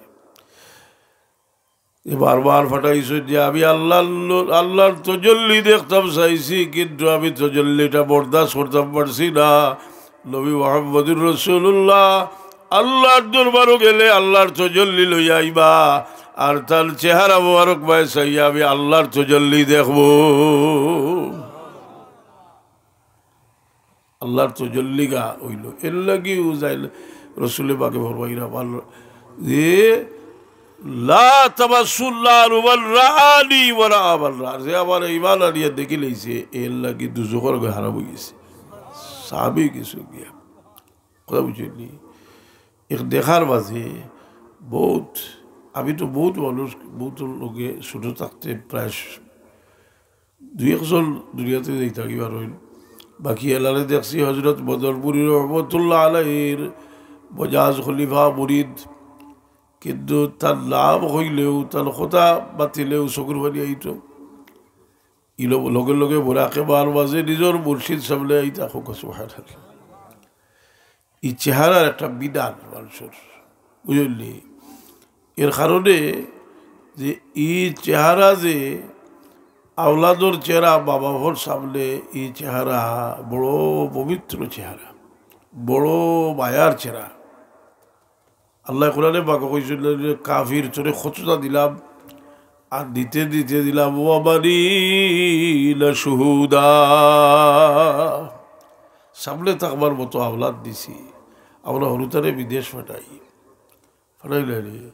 এ বারবার ফাটাইছইন যে আমি আল্লাহর লো-, আল্লাহর তজল্লি দেখতাম চাইছি, কিন্তু আমি তজল্লিটা বরদাস্ত করতাম পারছি না। নবী মুহাম্মদুর রাসূলুল্লাহ আল্লাহর দরবারো গেলে আল্লাহর তজল্লি লইয়া আইবা, আর তান চেহারা মোবারক বায় চাইয়া আমি আল্লাহর তজল্লি দেখমু। আল্লাহর তজল্লিগা অইলো, এর লাগিউ যাইল। রসুলে পাকে ফরমাইরা পারল যে, "লা তামাসসুন নারু মান রাআনি ওয়া রাআ মান রাআ।" যে আমার ইমান আনিয়া দেখিলাইছে, এর লাগি দুজখর আগুয়ে হারাম অইগেছে। সাহাবী কিছু গিয়া। কথা বুঝছইন নি? এক দেখার মাঝে বউত, আমি তো বউত মানুষ, বউতর লগে ছোট থাকতে প্রায় দুই একজন দুনিয়াতে যাইতা কিবা রইল। বাকি এলারে দেখছি হজরত বদরপুরী রহমতুল্লাহ আলাইহির মজাজ খলিফা মুরিদ, কিন্তু তার নাম কইলেউ, তার কথা মাতিলেউ চকুর পানি আইতো। ইলো লগে লগে মুরাকাবার মাঝে নিজর মুর্শিদ সামনে আইতা, কউক্কা সুবহানাল্লাহ। ই চেহারার একটা বিধান মানষর, বুঝছইন নি? এর কারণে যে ই চেহারা যে আওলাদর চেহারা, মা বাফর সামনে ই চেহারা বড় পবিত্র চেহারা, বড় মায়ার চেহারা। আল্লায় কোরআনে পাকো কইছইন যে, "কাফির, তোরে কততা দিলাম, আর দিতে দিতে দিলাম, ওয়া বানিনা শুহুদা।" সামনে থাকবার মতো আওলাদ দিছি। আমরা হুরুতারে বিদেশ ফাটাই। ফাটাইলে রে,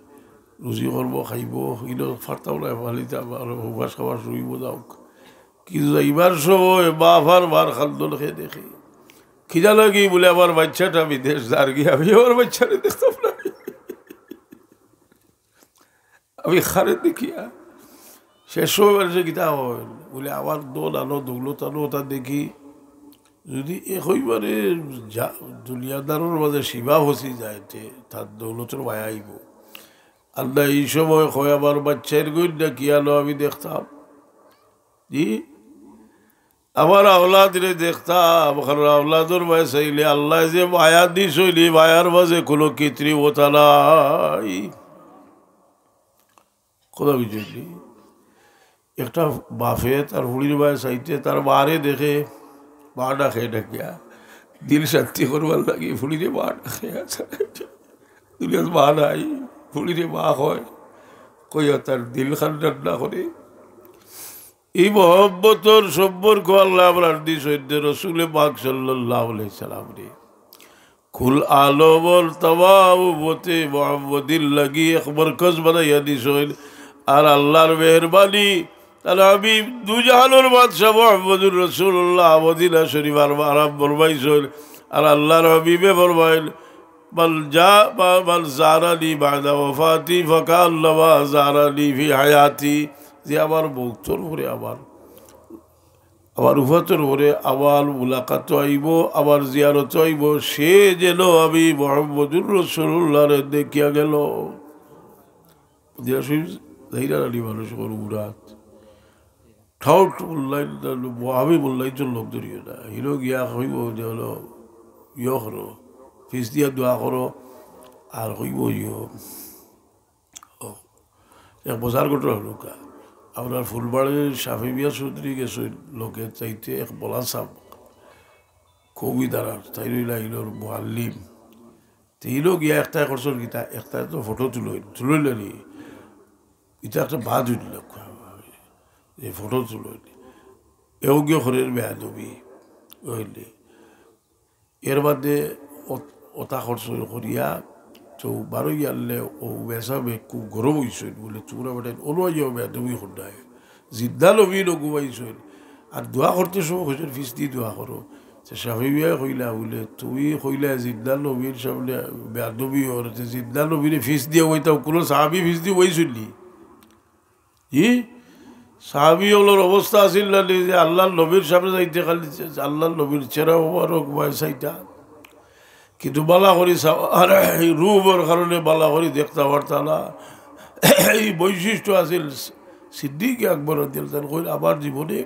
রুজি করবো, খাইবো, ইনো ফাটাও না, ফালিতে আমার উপাস খাবার শুইবো যাউক। কিন্তু যাইবার সময় বাফ আর মার কান্দন কে দেখে। কিতা লাগি বুলে, "আমার বাইচ্চাটা বিদেশ যারগি, আমি আমার বাইচ্চারে দেখতাম না।" আমি কারে দেখিয়া শেষ সময় মানষে কিতা কয়? বুলে, "আমার ধন আনো, দৌলত আনো, ওটা দেখি। যদি একইবারে যা-, দুনিয়াদারর মাঝে সীমা ফসি যায়, তে তার দৌলতর মায়া আইবো।" আর না, ই সময় কয়, "আমার বাইচ্চার গইন না কি আনো, আমি দেখতাম।" জি? আমার আওলাদরে দেখতাম, কারণ আওলাদর মাঝে চাইলে আল্লায় যে মায়া দিছইন, ই মায়ার মাঝে কোনো কৃত্রিমতা নাই। কথা বুঝছইন নি? একটা বাফে তার ফুড়ির মাঝে চাইতে তার মারে দেখে, মা ডাকে ডাকিয়া, দিল শান্তি করবার লাগি ফুড়িরে মা ডাকে। দুনিয়াত মা নাই, ফুড়িরে মা কয়, কইয়া তার দিল খান ঠান্ডা করে। ই মহব্বতর সম্পর্ক আল্লায় আমরার দিছইন রসুলে পাক সাল্লাল্লাহু আলাইহি সাল্লামরে। কুল আলমর তামাম উম্মতে মুহাম্মদীর লাগি এক মরকজ বানাইয়া দিছইন। আর আল্লাহর মেহেরবানি, তার হাবিব দুজাহানর বাদশা মুহাম্মদুর রাসূলুল্লাহ মদিনা শরীফ আর আরাম ফরমাইছইন। আর আল্লাহর হাবিবে ফরমাইন, "মান জা-, মা-, মান জারানি বাদা ওয়াফাতি ফাকান্নামা জারানি ফি হায়াতি।" যে আমার মউতর পরে আমার, আমার উফাতর পরে আমার মুলাকাত আইবো, আমার জিয়ারত আইবো, সে যেন আমি মুহাম্মদুর রাসূলুল্লাহরে দেখিয়া গেল। মদিনা শরীফ যাইরা নানি মানুষ করু মুরাদ। ঠাউট মূল্যায়ন, আমি মূল্যায়ন লোক ধরিও না। হিলো গিয়া কইবো যে হলো, ইয়ো করো, ফিস দিয়া দোয়া করো, আর কইবো ইয়ো। ও, এক বজার ঘটনা হলো কা। আপনার ফুলবাড়ির শাফি মিয়া চৌধুরী গেছে লোকে চাইতে এক বলা সাব কবি দ্বারা, তাই রইলা হিলোর মুআল্লিম। তে হিলো গিয়া একটা করছইন কিতা, একটা তো ফটো তুলইন, তুলইন নি। ইটা একটা বাদ হইল, এই ফটো তুলইন। এও গিয়ে ঘরের বেয়াদবি হইলে। এর বাদে অত-, অতা খরচ করিয়া তো বারোই আনলে ও বেসাবে খুব গরম হইছইন বলে, "তোমরা বেটা অনুয়াইয়াও বেয়াদবি করডায়।" জিন্দা নবী নগুবাইছইন। আর দোয়া করতে সময় কইছইন, "ফিস দি দোয়া করো।" তো শাফি মিয়া কইলা বলে, "তুমি কইলা জিন্দা নবীর সামনে বেয়াদবি অর, তো জিন্দা নবীরে ফিস দিয়া অইতাও, কোনো সাহাবি ফিস দি অইছইন নি?" জি? সাহাবি অকলর অবস্থা আছিল না নি যে আল্লাহর নবীর সামনে যাইতে খালি আল্লাহর নবীর চেহারা মোবারক বায় চাইতা? কিন্তু বালা করি সা-, আর এই রুমর কারণে বালা করি দেখতা পারতা না। এই বৈশিষ্ট্য আছিল সিদ্দিক আকবর রাদিয়াল্লাহু তাআলা আনহু। কইন, আমার জীবনে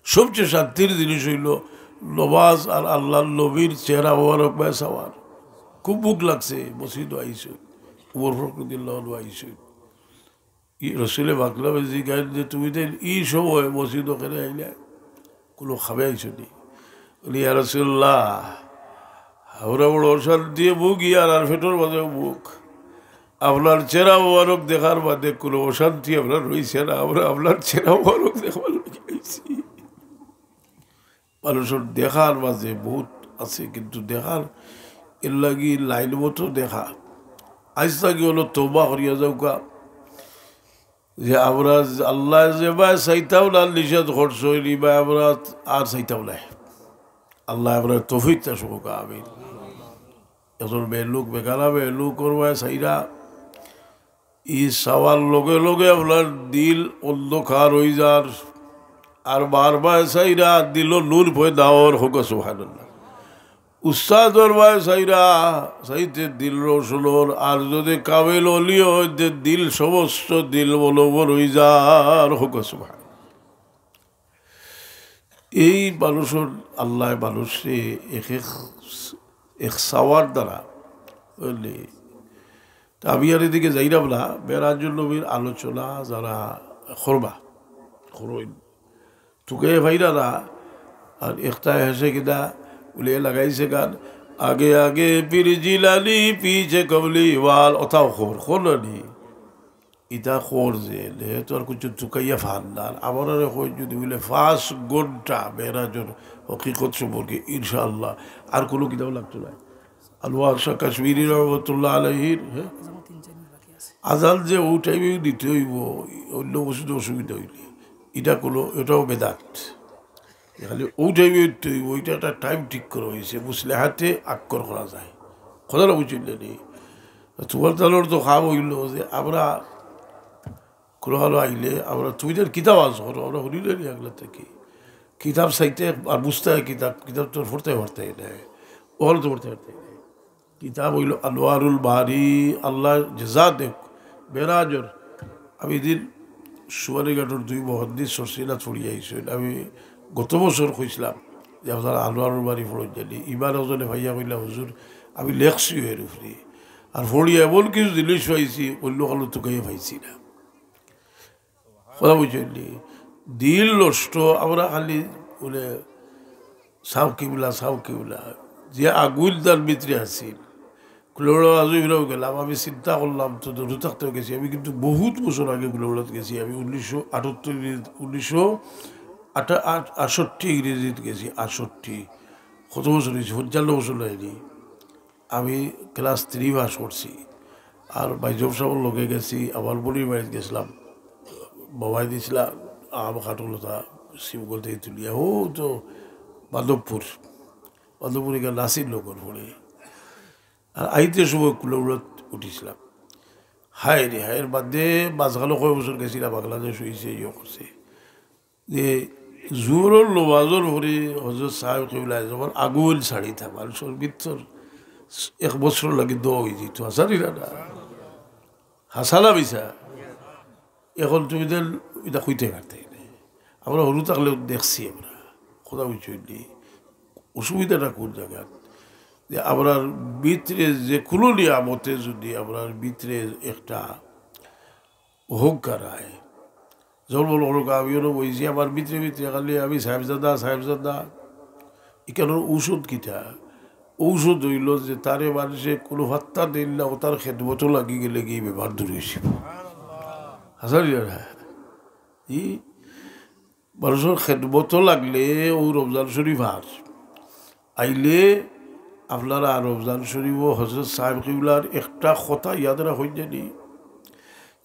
সবচেয়ে শান্তির জিনিস অইলো নমাজ আর আল্লাহর নবীর চেহারা মোবারক বায় চাওয়ার। খুব ভুক লাগছে, মসজিদো আইছইন, উমর ফারুক রাদিয়াল্লাহু আনহু আইছইন। ই রসুলে পাকে জিগাইন যে, "তুমি তাইন ই সময় মসজিদো কেনে আইলায়? কুনু কামে আইছো নি?" বলে, "ইয়া রাসূলুল্লাহ, আমরা বড় অশান্তিয়ে ভুগি আর, আর পেটর মাঝেও ভুক। আপনার চেহারা মোবারক দেখার বাদে কুনু অশান্তি আমরার রইছে না, আমরা আপনার চেহারা মোবারক দেখবার লাগি আইছি।" মানুষর দেখার মাঝে বহুত আছে, কিন্তু দেখার এর লাগি লাইন মতো দেখা। আইজ থাকি অইলো তওবা করিয়া যাউক্কা, যে আমরা আল্লায় যেবায় চাইতাম না নিষেধ করছইন, ইবায় আমরা আর চাইতাম না। আল্লায় আমরারে তৌফিক দান করউক্কা, আমিন। একজন মেয়েলোক, বেগানা মেয়েলোকর বায় চাইরা ই চাওয়ার লগে লগে আপনার দিল অন্ধকার অইযার, আর মার বায় চাইরা দিলো নূর পয়দা অর, কউক্কা সুবহানাল্লাহ। উস্তাদর বায় চাইরা চাইতে দিল রোশন অর, আর যদি কামেল অলি অয়, তে দিল সমস্ত দিল মনোবর অইযার, কউক্কা সুবহানাল্লাহ। এই মানুষর আল্লায় মানুষরে এক এক, এক চাওয়ার দ্বারা, বুঝলি? তা আমি আর এদিকে যাইরাম না, মেরাজুন নবীর আলোচনা যারা করবা, করইন, তুকাইয়া পাইরা না, আর একটা হেসে কিনা উলিয়ে লাগাইছে গান, "আগে আগে পীর জিলানি, পিছে কমলি ওয়াল", অতাও খবর, কোন নি? ইতা খবর যে, হে তো আর কিছু তুকাইয়া ফান না। আর আমরারে কই যদি বলে পাঁচ ঘন্টা মেরাজর হকিকত সম্পর্কে, ইনশাআল্লাহ, আর কুনু কিতাব লাগতো না। আনোয়ার শাহ কাশ্মীরি রহমতুল্লাহ আলাইহির, হ্যাঁ? আজান যে ও টাইমে দিতে অইবো, অন্য কিছু অসুবিধা অইলে, ইটা কুনু, এটাও বেদাত। খালি ও টাইমে দিতে অইবো, ইটা একটা টাইম ঠিক করা অইছে, মুসলেহাতে আক্কর করা যায়। কথাটা বুঝলেন নি? তুমার তানর তো কাম অইলো যে আমরা কুনু কালো আইলে আমরা, তুমি যে কিতাব আনছো, আমরা হুনিলাই নি আগলা থাকি। কিতাব চাইতে আর বুঝতে হয় কিতাব, কিতাব তো পড়তে পড়তে নায়, অখান তো পড়তে পড়তে নায়। কিতাব অইলো আনোয়ারুল বারি, আল্লায় যেজা দেউক, মেরাজর। আমি এদিন সুয়ারিঘাটর দুই মুহাদ্দিস সরসিনাত পড়িয়া আইছইন। আমি গত বছর কইছলাম যে আপনারা আনোয়ারুল বারি পড়ইন জানি। ইবার একজনে পাইয়া কইলা, "হুজুর, আমি লেখছি এর উপরে, আর পড়িয়া এমন কিছু জিনিস পাইছি, অন্য কালো তুকাইয়া পাইছি না।" কথা বুঝছইন নি? দিল নষ্ট, আমরা খালি বলে, "সাব কিবলা, সাব কিবলা", যে আগুন তার ভিতরে আছিল। কুলাউড়া আজও ফিরাও গেলাম, আমি চিন্তা করলাম তো দূরে থাকতেও গেছি, আমি কিন্তু বহুত বছর আগে কুলাউড়াত গেছি, আমি উনিশশো আটাত্তর ইংরেজি, উনিশশো আটা-, আট-, আটষট্টি ইংরেজিত গেছি, আটষট্টি, কত বছর অইছে, পঞ্চান্ন বছর অয়নি। আমি ক্লাস থ্রি পাস করছি। আর বাইজম সাবর লগে গেছি, আমার বড়ির বাড়িত গেছলাম। বাবায় দিছলা আম, কাঠলতা, শিবগল থাকি তুলিয়া, ও তো মাধবপুর, মাধবপুর এখানে নাসির নগর পড়ে। আর আইতে সময় কুলাউড়াত উঠিছলাম। হায় রে হায়, এর বাদে মাঝখানো কয় বছর গেছি না, বাংলাদেশ অইছে, ইয়ে করছে। যে জোহরর নমাজর পরে হজরত সাহেব কিবলায় যখন আগুন ছাড়িতা, মানুষর ভিতর এক বছর লাগি দোয়া অইযিতো, হাছা নি না? হাছা না মিছা? এখন তুমি দেন ইটা কইতে পারতে না। আমরা হুরু থাকলেও দেখছি আমরা, কথা বুঝছইন নি? অসুবিধাটা কোন জাগাত? যে আমরার ভিতরে যে কুনু নিয়ামতে যদি আমরার ভিতরে একটা অহংকার আয়। যেমন মনো করো, আমিও না বইছি, আমার ভিতরে ভিতরে খালি আমি সাহেবজাদা, সাহেবজাদা। ইখানর ঔষধ কিতা? ঔষধ অইলো যে তারে মানষে কুনু পাত্তা দিল না, অউ তার খেদমতো লাগি গেলে গিয়া বেমার দূর অইযিবো। হাছা নি না? ই মানষর খেদমতো লাগলে অউ রমজান শরিফ আর আইলে আপনারা রমজান শরিফো হজরত সাহেব কিবলার একটা কথা ইয়াদ রাখইন জানি,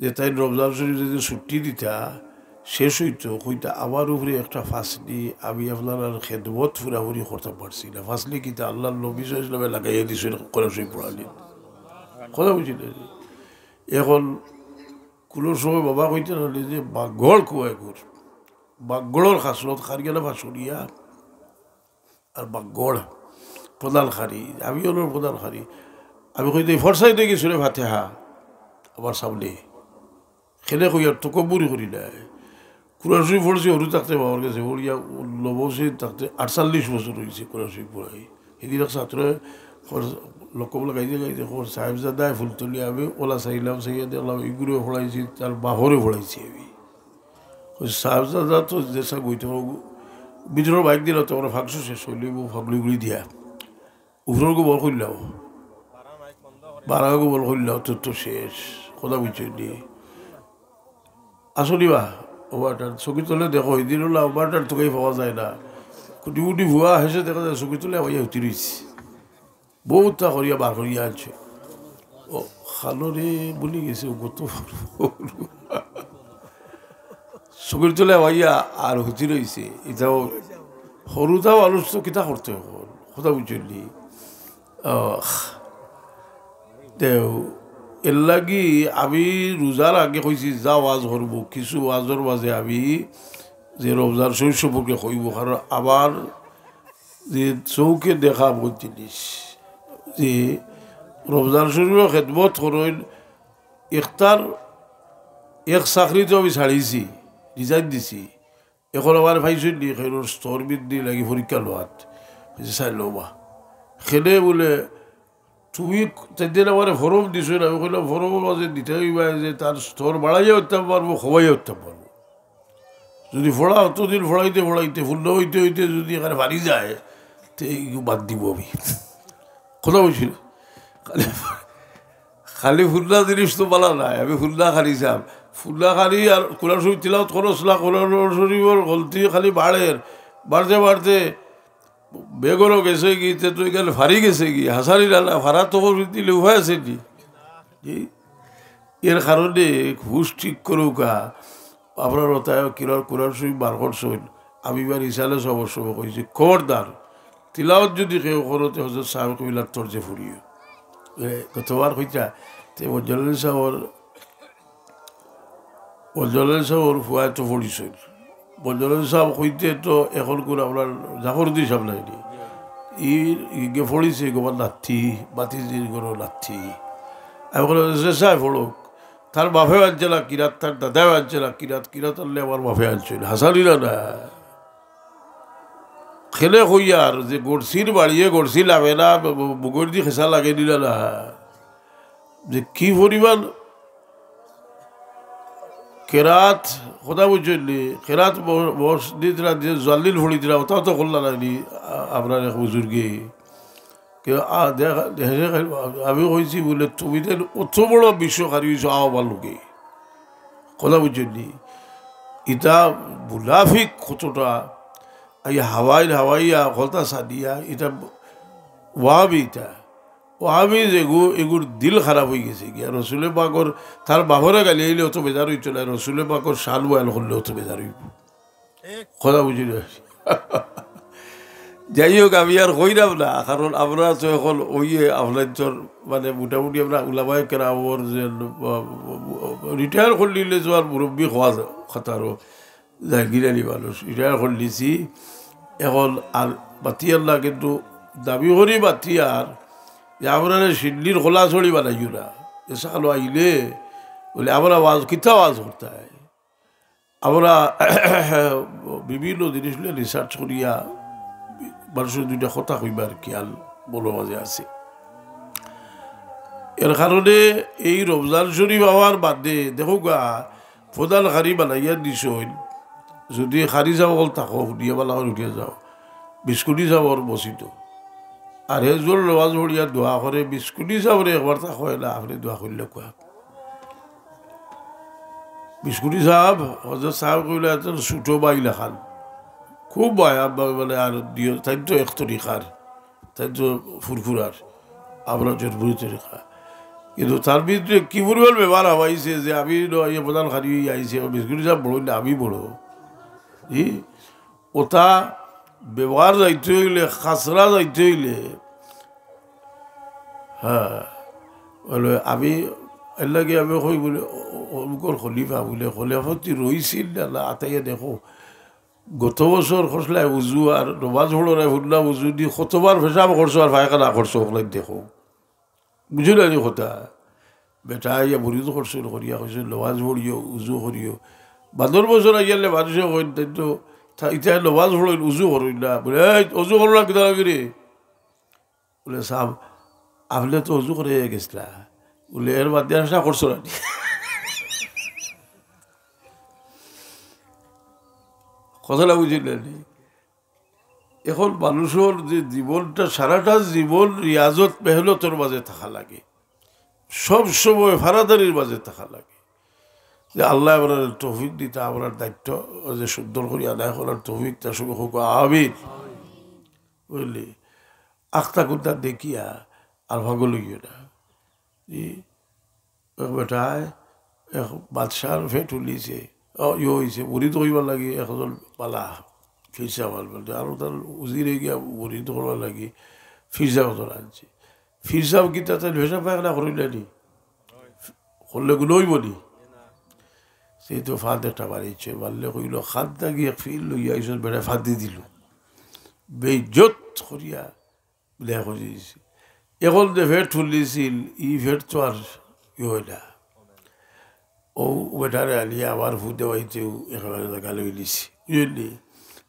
যে তাইন রমজান শরিফ যদি ছুটি দিতা, শেষ অইতো, কইতা, "আমার উপরে একটা ফাসলি, আমি আপনারার খেদমত পুরাপুরি করতাম পারছি না।" ফাসলি কিতা? আল্লাহর নবী সাল্লাল্লাহু আলাইহি ওয়াসাল্লামে লাগাইয়া দিছইন, কোরআন শরিফ পড়ানি। কথা বুঝছইন নি? এখন কুনু সময় বাবা কইতা না যে বাগড় কুয়ায় গুড়, বাগড়র খাসলত কার গেলে ফাঁসুরিয়া, আর বাগড়, প্রধান কারি, আমি অইলাম প্রধান কারি। আমি কই, "এই ফরসাই দেখি সুরে ফাতেহা আমার সামনে।" কেনে কইয়ার তকব্বুরি করি না। কুরআন শরিফ পড়ছি হুরু থাকতে বাবার গেছে, পড়িয়া নবম শ্রেণীত থাকতে আটচল্লিশ বছর অইছে কুরআন শরিফ পড়াই। হিদিন এক ছাত্রয় কর, লক্ষ্য বলে গাইতে গাইতে কর, "সাহেবজাদায় ফুলতলি আমি ওলা চাইলাম, চাইয়া দেখলাম ইগুরে পড়াইছি, তার বাপরে পড়াইছি আমি।" কইছে, "সাহেবজাদা তো যে সাহেব অইতে পারবো, ভিতরে বাইক দিলে তো আমরা ফাংশন শেষ অইলে ফাগলি গুলি দিয়া।" উপরর গোবর কইলাও, বারা গোবর কইলাও, তোর তো শেষ। কথা বুঝছইন নি? আসো নি বা, ওবাটার চকির তলে দেখো, হিদিন অলা ওবাটার তোকে পাওয়া যায় না। কুটি কুটি ভুয়া হেসে দেখা যায় চকির তলে আবার হুতি রইছে। বউততা করিয়া বার করিয়া আনছে। ও, খালো রে, ভুলি গেছে, ও কত চকির তলে আইয়া আর হুতি রইছে। ইতাও হুরুতা মানুষ তো কিতা করতে অইবো, কথা বুঝছইন নি? আহ, তেও, এর লাগি আমি রোজার আগে কইছি, যা ওয়াজ করবো, কিছু ওয়াজর মাঝে আমি যে রমজান শরিফ সম্পর্কে কইবো, কারণ আমার যে চউখে দেখা বহুত জিনিস, যে রমজান শরিফর খেদমত করইন, একটার এক চাকরি তো আমি ছাড়িছি, রিজাইন দিছি। এখন আমার পাইছইন নি, খেরর স্তর বৃদ্ধি লাগি পরীক্ষা লওয়াত। কইছে, "স্যার, লও বা।" খেলে বলে, "তুমি তেদিন আমারে ফরম দিছো না?" আমি কইলাম, "ফরমর মাঝে দিতে অইবা যে তার স্তর বাড়াইয়া উঠতাম পারবো, কমাইয়া উঠতাম পারবো। যদি পড়া অতদিন পড়াইতে পড়াইতে, ফুন্না অইতে অইতে যদি এখানে পারি যায়, তে এই বাদ দিব আমি।" কথা বুঝছি না? খালি, খালি ফুন্না জিনিস তো বালা নায়, আমি ফুন্না খালি চাম। ফুন্না খালি আর কোরআন শরিফ তিলাওত করস না, কোরআন শরিফর গলতি খালি বাড়ের, বাড়তে বাড়তে বেগরও গেছে গি, তে তো এখানে ফারি গেছে গি, হাসারি না, না, ফারা তো করে দিলে উপায় আছে নি? জি? এর কারণে হুশ ঠিক করউক্কা, আপনার ওতায় কিরার কোরআন শরিফ বার করছইন, আমি বার ইসালে সবর সময় কইছি, খবরদার, তিলাওত যদি কেউ করো, তে হজরত সাহেব কবিলার তর্জে ফুরিও। এ, গতবার কইতা, তে মজলেন সাহেবর, মজলেন সাহেবর ফুয়ায় তো পড়িছইন। মজলেন সাহেব কইতে তো এখন কোন আপনার জাফরুদ্দিন সাহেব নাইনি। ই, ইগে পড়িছে, গোবার নাতি, বাতিজির গরো নাতি। আমি কইলাম, "যে সাহেব পড়ুক।" তার বাপেও আনছে না কিরাত, তার দাদাও আনছে না কিরাত, কিরাত আনলে আমার বাপে আনছে না। হাসানি না, না। খেলে কইয়ার যে গড়সির বাড়িয়ে গড়সি লাভে না, ব-, ব-, বুগর দি খেসা লাগে দিলা না। যে কি পরিমাণ কেরাত, কথা বুঝছইন নি? কেরাত ব-, বস দিতরা, যে জালিল ফড়িতরা, ওটাও তো করলা না নি, আ-, আপনার এক বুজুর্গে। কেউ আ-, দেখা, দেখা, আমি কইছি বলে, "তুমি তো অত বড় বিশ্বকারী অইছো, আও আমার লগে।" কথা বুঝছইন নি? ইতা মুনাফিক কতটা, এই হাওয়াইর হাওয়াইয়া, কলতা সাদিয়া, ইতা ওয়াহাবি ইতা। ওয়াহাবি যেগু, এগুর দিল খারাপ অইগেছে গিয়া। রসুলে পাকর, তার বাপরে গালি আইলে অত বেজার অইতো না, রসুলে পাকর শান বয়ান করলে অত বেজার অইবো। কথা বুঝি না। যাই হোক, আমি আর কইরাম না, কারণ আমরা তো এখন ওই আপনার মানে মোটামুটি আমরা উলামায়ে কেরামর যে, আহ, রিটায়ার করলিলে তো আর মুরব্বি হওয়া যায়, কথারও জাগির আলী মানুষ, রিটায়ার করলিছি। এখন আর বাতিয়ার না, কিন্তু দাবি করি বাতিয়ার যে আপনারা সিন্নির খোলা ছড়ি বানাইও না। এসালো আইলে বলে, "আমরা ওয়াজ, কিতা ওয়াজ করতায়?" আমরা বিভিন্ন জিনিস লইয়া রিসার্চ করিয়া মানুষরে দুইটা কথা কইবার খেয়াল মনর মাঝে আছে। এর কারণে এই রমজান শরিফ আওয়ার বাদে দেখউক্কা, প্রধান কারি বানাইয়া দিছইন, যদি কারি সাব অকল থাকো, হুনিয়া বালা করি উঠিয়া যাও, বিস্কুটি সাবর মসজিদো। আর হে জোহরর নমাজ পড়িয়া দোয়া করে, বিস্কুটি সাবরে একবার তা কয় না, আপনে দোয়া করলে কয়। বিস্কুটি সাব, হজরত সাব কইলা, এত ছোট ভাই লাখান। খুব মায়া, বা-, মানে, আর দিও, তাইন তো এক তরিকার, তাইন তো ফুরফুরার, আমরা জরপুরি তরিকা। কিন্তু তার ভিতরে কি পরিমাণ ব্যবহার হামাইছে যে আমি নয়, ইয়ে প্রধান খালি আইছে, বিস্কুটি সাব বড় না, আমি বড়। জি? ওটা ব্যবহার যাইতে অইলে, খাসরা যাইতে অইলে, হ্যাঁ, বলে, আমি এর লাগি আমি কই বলে, অ-, অ-, অমুকর খলিফা বলে, খলিফা তুই রইছিল না, না, আতাইয়া দেখো, গত বছর খসলায় উজু আর নমাজ পড়ো না, হুন্না উজু দি কতবার পেশাব করছো আর পায়খানা করছো, ওগুলাই দেখো। বুঝো না নি কথা? বেটা ইয়া মুরিদ করছইন করিয়া কইছইন, "নমাজ পড়িও, উজু করিও।" বাদর বছর আইয়ালে মানুষে কইন, "তাইন তো, তা-, ইতা নমাজ পড়ইন, উজু করইন না।" বলে, "এই, উজু করো না, কিতা লাগে রে?" বলে, "সাব, আপনে তো উজু করিয়া গেছলা।" বলে, "এর বাদে আশা করছো না নি?" কথাটা বুঝি না নি? এখন মানুষর যে জীবনটা, সারাটা জীবন রিয়াজত মেহনতর মাঝে থাকা লাগে, সব সময় ফারাদারির মাঝে থাকা লাগে। যে আল্লায় আমরারে তৌফিক দিতা, আমরার দায়িত্ব যে সুন্দর করি আদায় করার তৌফিক তা সবে হোক, আমিন। বুঝলি? আখতা কুন্তা দেখিয়া আর পাগল অইও না। জি, এক বেটায় এক বাদশার পেট ফুলিছে, ও, ইয়ে অইছে, মুরিদ অইবার লাগি একজন বালা পীর সাব আনবার, আর তার উজিরে গিয়া মুরিদ করবার লাগি পীর সাব একজন আনছে। পীর সাব কিতা তাইন পেশাব পায়খানা করইন না নি? করলে গুনা অইবো নি? সেই তো ফাঁদ একটা মারিছে, মারলে কইল, "খাদ্দা গিয়া ফির লইয়া আইসস", বেটায় ফাঁদি দিল। বেইজ্জত করিয়া বিদায় করি দিছে। এখন যে পেট ফুলিছিল, ই পেট তো আর ই হয় না। ও বেটারে আনিয়া আবার ফুদে বাইতেও একেবারে জাগা লই নিছে, বুঝলি?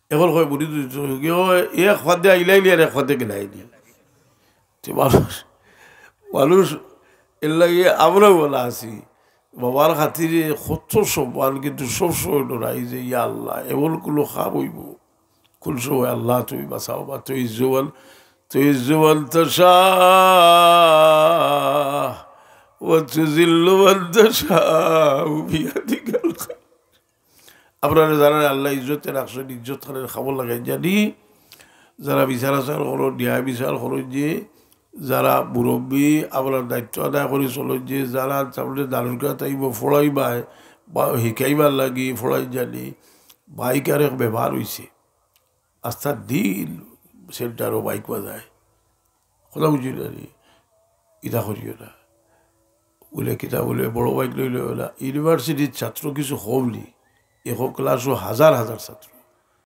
এখন কয়, "বুড়ি তুই তো কি হয়, এক ফাঁদে আইলাইলি আর এক ফাঁদে গেলাইলি।" তে মানুষ, মানুষ এর লাগি আমরাও বালা আছি। বাবার খাতিরে কত সম্মান, কিন্তু সবসময় ডরাই যে, "ইয়া আল্লাহ, এমন কোনো খাম অইবো, কোন সময় আল্লাহ তুমি বাঁচাও বা তুই জোয়ান, তুই জোয়ান তাশা, ওয়া তুজিল্লু মান তাশা, বিয়াদিকাল খায়র।" আপনারা যারা আল্লাহ ইজ্জতে রাখছেন, ইজ্জত খানের খবর লাগাই জানি, যারা বিচার আচার করো, ন্যায় বিচার করো, যে যারা মুরব্বী, আপনার দায়িত্ব আদায় করে চলো, যে যারা সামনে দারুকা তাইব ফড়াইবায় বা হিকাইবার লাগি ফড়াই জানি, বাইক আর এক ব্যবহার হইছে। আস্তা দিন সেন্টারও বাইক বাজায়। কথা বুঝি না নি? ইতা করিও না। বলে কিতা বলে, বড় বাইক লইলে ওলা ইউনিভার্সিটির ছাত্র কিছু কম নি, এখন ক্লাসও হাজার হাজার ছাত্র।